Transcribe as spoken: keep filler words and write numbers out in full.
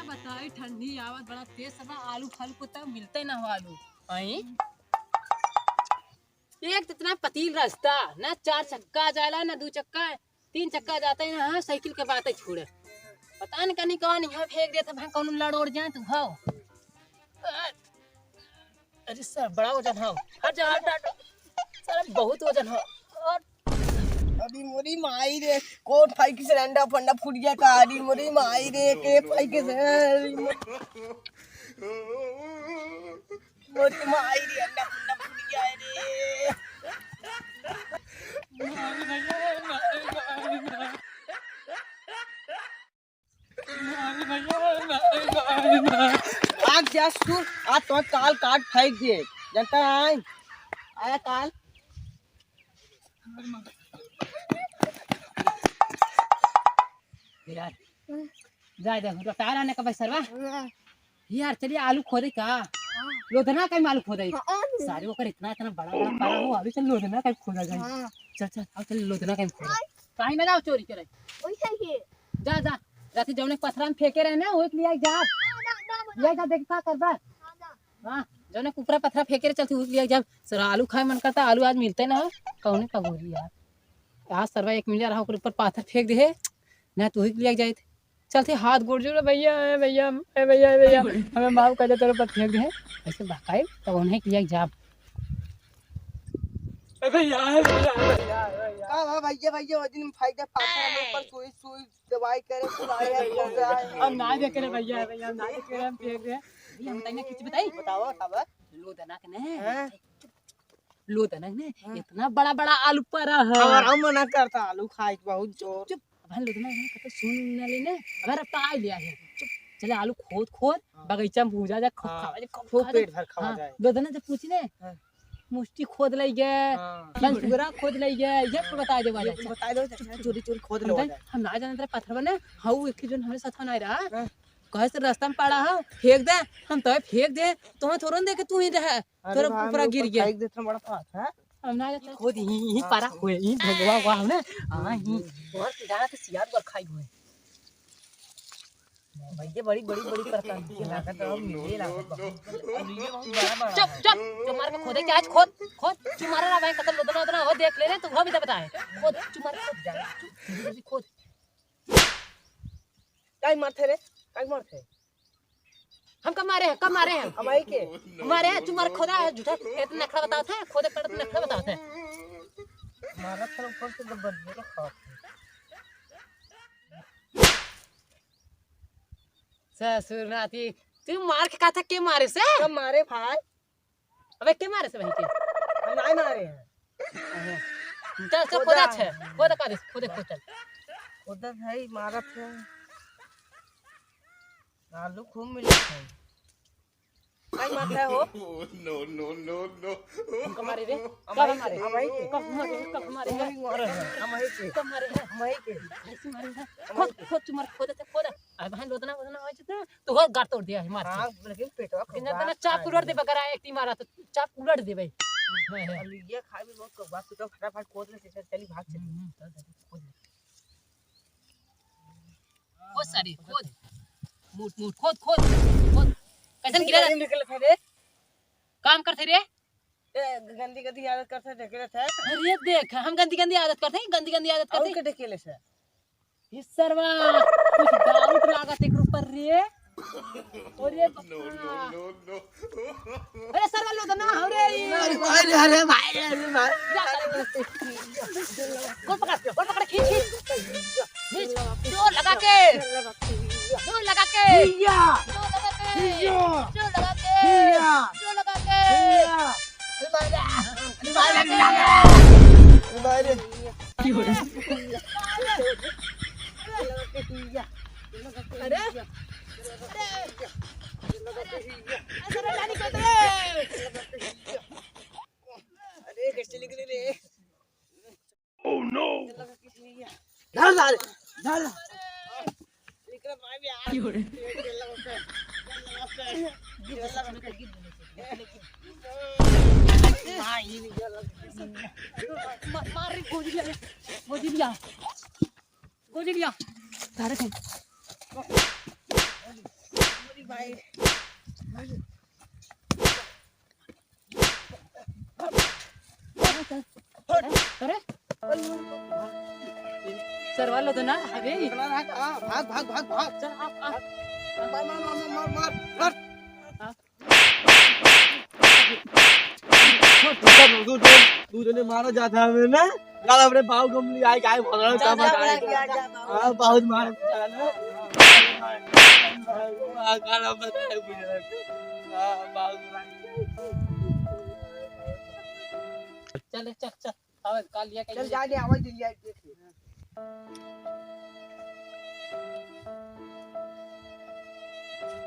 बताई, ठंडी आवत बड़ा तेज, सब आलू फालू को तब मिलते ना हो आलू। आई एक तो इतना पतील रास्ता, ना चार चक्का जाला, ना दो चक्का, तीन चक्का जाते हैं, हाँ, साइकिल के बात है, छोड़े। पता नहीं कहीं कौन यहाँ फेंक देता, भाई कौन लड़ उड़ जाए तू, भाव। अरे सर, बड़ा वजन हो। हट जा, हट, हट। सर, बहुत वजन हो। और अरे मोरी माई रे, कौन फाइकिस अंडा फंडा फूट गया का? अरे मोरी माई रे, के फाइकिस है? अरे मो-, मोरी माई रे, अंडा फंडा फूट गया है रे। आज जास तू, आज तो काल काट फेंक दे, जनता है। आया काल। यार, जाए दे, रटार आने का भाई सरवा। यार, चलिए आलू खोदे का? लोधना का आलू खोदे। सारे ओकर इतना, इतना बड़ा, बड़ा पारा हो, अभी चल लोधना का खोदा जाए। चल, चल, आओ, चल लोधना का खोदा। काहे में जाओ चोरी करे? जा, जा। राती जौने पथरा में फेंके रहे ना, ओके लिया जा। लिया जा, देख का करबा। हाँ, जौने कुपरा पथरा फेंके रहे, चलते ओके लिया जा। सर, आलू खाए मन करता, आलू आज मिलते ना हो। कौने का बोली यार। आज सरवा एक मिल जा रहा, ओकर ऊपर पाथर फेंक दे है। ना तू ही लिया जाए। चलते हाथ गोड़ जोड़, "भैया, ए भैया, ए भैया, ए भैया, हमें माफ कर दे, तेरे ऊपर फेंक दे है।" ऐसे बकाए, तो उन्हें लिया जा। ए भैया, ए भैया, ए भैया, ए भैया। का बा भैया, भैया, वो दिन फायदा पाथर हम ऊपर सुई, सुई दवाई करे, सुई दवाई करे। हम ना देखे रे भैया, भैया, हम ना देखे रे, हम देख रहे हैं। भैया, हम बताइए, कुछ बताई? बताओ, का बा? लोधना के नहीं। हाँ। लोधना के नहीं, हाँ। इतना बड़ा, बड़ा आलू परा है। हमारा मना करता आलू खाए के बहुत जोर। चुप, अब हम लोधना के नहीं, कतो सुन न लेने, अगर अब तो आ लिया है। चुप, चले आलू खोद, खोद, हाँ। बगीचा में भूजा जा, खूब हाँ, खावा जा, खूब खूब खावा जा। पेट भर खावा हाँ, जाए। लोधना जब पूछी ने, हाँ। मुष्टी खोद लई गए, हाँ। लंचपुरा खोद लई गए, ये कुल बता दे वाला। ये कुल बता दो, चाचा, चोरी चोरी खोद हम लो कहे, जाए। हम ना जानत रहे पत्थर बने, हाउ एक ही जन हमरे साथ ना रहा। हाँ। कहे से रास्ता में पड़ा हो, फेंक दे, हम तो फेंक दे, तुम्हें थोड़न दे के तू ही रहे, अरे तोरा भाई, ऊपरा हम गिर ऊपर गया। फेंक देत रहे, बड़ा था, हाँ? हम ना जानत रहे, खोद ही, ही हाँ। परा हुए, ही भगवा हुआ हमने, हाँ, ही। हम्म। बहुत सीधा के सियार पर खाई हुए। भैया बड़ी, बड़ी, बड़ी परेशानी है, लागत है, अब मिले लागत बा। अब ये बहुत बड़ा, बड़ा चुप, है। चुप, चुप मार के खोदे, क्या आज खोद, खोद, चुप मार रहा भाई, कतल लोधना, लोधना हो, देख ले रे, तू हो भी तो बताए। खोद, चुप मार, खोद, चुप, जल्दी खोद। काई मारते रे, काई मारते? हम कब मारे हैं, कब मारे हैं? हम आई के? मारे हैं, चुप मार, खोदा है, झूठा, इतना नखरा बतावत है, खोदे पड़त नखरा बतावत है। मारा था ऊपर से गब्बर जी का खौफ है। ससुर नाती, तू मार के कहा था के मारे से? हम मारे भाई। अबे के मारे से वहीं के? हम नाई मारे हैं। अहे। चल, चल, खोदा खोदा है। छे। खोदा का दे, खोदे, खोद चल। खोदा है, मारत है। आलू खूब मिलत है। काई मारता है हो? No, no, no, no। हम कब मारे रे? हम कब आई मारे? के, हम आई के। कब मारे? कब मारे? हम आई मारे हैं। हम आई के। कब मारे हैं? हम आई के। ऐसे मारे हैं। हम आई खोद, के। खोद, चुमार, खोद, खोद। अरे बहन, लोधना, लोधना हो जाता, तो हो गाड़ तोड़ दिया है मार के। हाँ, लेकिन पेटवा लेकिन खूब जना तना बात चाप खाए उलट दे हैं। बगरा एक टीम आ रहा तो चाप उलट दे भाई। हाँ, हाँ। अब ये खाए भी बहुत खूब बात, तो फटाफट खोद ले, चल, चली भाग चली। हम्म, हम्म, चल, चल, खोद ले। खोद सारी, खोद। मूठ, मूठ, खोद, खोद, खोद। कैसन ये गिरा? गाड़ी निकल था रे। काम करते रे। ए, गंदी गंदी आदत करते, ढकेलत है। अरे देख, हम गंदी गंदी आदत करते हैं, गंदी गंदी आदत करते और हैं। के ढकेले से? ये सरवा, कुछ डाउट लागत एक ऊपर रे। अरे no, no, बाबा। No, no। अरे सरवा लोधना, अरे। अरे भाई रे, अरे भाई रे, अरे भाई। जा सारे। गोड़ पकड़, गोड़ पकड़, खींच, खींच। खींच। जोर लगा के। जोर लगा के। जोर लगा के। जोर लगा के। अरे मारे। अरे मारे। अरे मारे। अरे। अरे, कैसे निकले रे? Oh no! डाल, डाल, डाल। निकल भाई भी आ। क्यों रे? मा-, मार रे, गोजी लिया, गोजी लिया। गोजी लिया। तारे थे। अरे, सरवा लो तो ना, अबे। भाग, भाग, भाग, भाग। चल, आ, आ। मार, मार, मार। तू जने मारा जाता है हमें ना, गाल अपने बाऊ गमली आए, आए, भगवान का जा, जा, बताए। जा, जा, जा, बाऊ। हाँ, बहुत मार पड़ा ना। हाँ, गाल बताए बुझे। हाँ, बाऊ। चल, चल, चल। आवे, काल लिया के चल, ले। जा, ले, आवे, ले, ले, देख ले।